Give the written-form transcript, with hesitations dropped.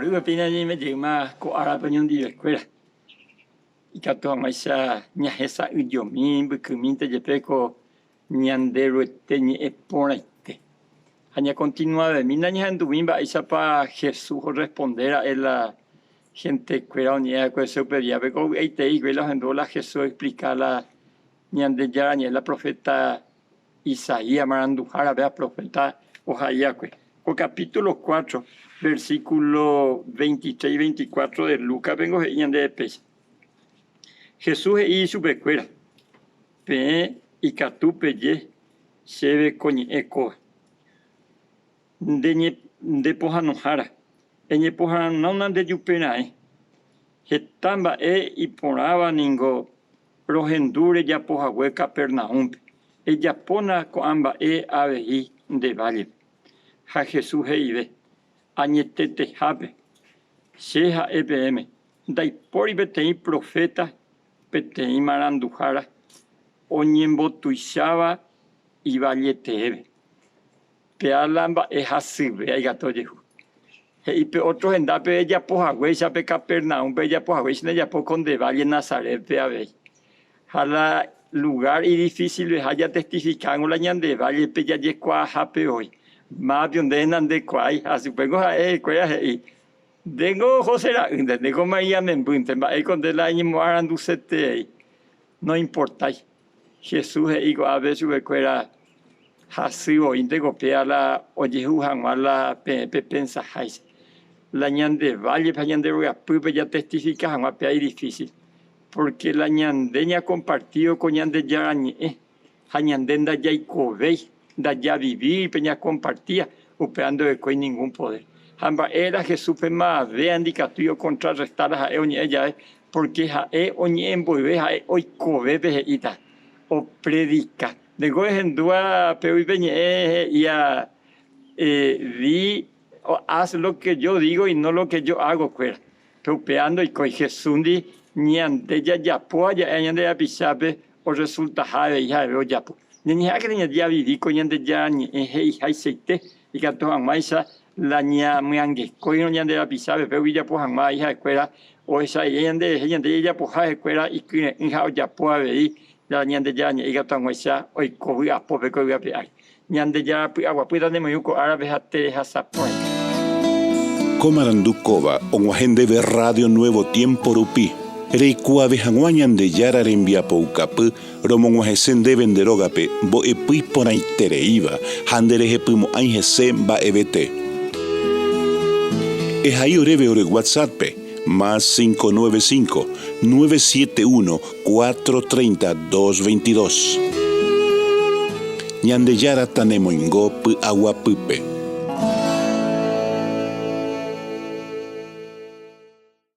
Torýpe pína ñaime jeýma ko árape oñondivekuéra, ikatu hag̃uáicha ñahesa'ỹijomi mbykymínte jepe ko Ñanderuete ñe'ẽ porãite. Ha ñakontinuavemína ñahendumi mba'éichapa Jesús orresponde ra'e la hentekuéra oñe'ẽ va'ekue hese upe díape. Ko vy'aitei hikuái la ohendúvo la Jesús oexplika la Ñandejára ñe'ẽ la proféta Isaías maranduhárape ha proféta ohai va'ekue. Ko capítulo cuatro, versículo veintitrés y veinticuatro de Lúcaspe ningo he'i ñandéve péicha, Jesús he'i ichupekuéra, Peẽ ikatu peje chéve ko ñe'ẽ kóva, Nde nde pohãnohára, eñepohãnóna nde jupe raẽ. Heta mba'e iporãva ningo Rohendu rejapo hague Capernaúmpe, ejapóna ko'ã mba'e avei nde vállepe. Ha Jesús he'ive, Añetetehápe, che ha'e peẽme, ndaipóri peteĩ proféta, peteĩ maranduhára oñembotuicháva ivalleteépe. Péa la mba'e hasyve ikatu ojehu. He'i pe ótro hendápe ejapo haguéicha pe Capernaúmpe ejapo haguéicha ndejapo ko nde válle Nazarétpe avei. Ha la lugár idifisilveha jatestifikángo la ñande vállepe jajekuaahápe voi. Mápio nde nandekuaái ha chupéngo ha'e hikuéra he'i, Ndéngo José ra'ýnte, ndéko María membýnte, mba'éiko nde la eñemoaranduseterei. Noimportái. Jesús he'i ko'ápe chupekuéra, Hasy voínte ko péva la ojehu hag̃ua la peẽ pepensaháicha. La ñande vállepe ha ñande rogapýpe jatestifika hag̃ua péva idifísil, pórke la ñande ñakompartívo ko Ñandejára Ñe'ẽ ha ñande ndajaikovéi, ndajavivíri pe ñakompartía, upéva ndorekói ningún podér. Ha mba'e la Jesúspe mavéa ndikatúi okontrarresta la ha'e oñe'ẽ jave, pórke ha'e oñe'ẽ mboyve ha'e oikovépe he'íta, opredika. Ndéko ehendúva pégui pe ñe'ẽ he'íva di haz lo que yo digo y no lo que yo hago kuéra. Pe upéva ndoikói Jesúsndi ñande jajapóva ja'éva ñande rapichápe orresultaha avei ha'eve ojapo. Ñañeha'ãkena ñajavivi ko Ñandejára Ñe'ẽ he'ihaichaite ikatu hag̃uáicha la ñamyangekóirõ ñande rapichápe pégui ijapo hag̃ua avei ha'ekuéra ohecha rire ñanderehe ñande jajapoha ha'ekuéra ikyre'ỹ ha ojapo avei la Ñandejára Ñe'ẽ ikatu hag̃uáicha oiko vy'apópe ko yvy ape ári. Ñandejára py'aguapýta nemoirũ ko árape ha terehasa porãite. Ko marandu kóva og̃uahẽ ndéve Radio Nuevo Tiempo rupi, reikuaave hag̃ua Ñandejára rembiapoukapy romog̃uahẽse ndéve nde rógape mbo'epy iporãitereíva ha nderehepymo'ãi hese mba'evete. Ehai oréve ore WhatsApp-pe, más 595 971 430 222. Ñandejára tanemoingo py'aguapýpe.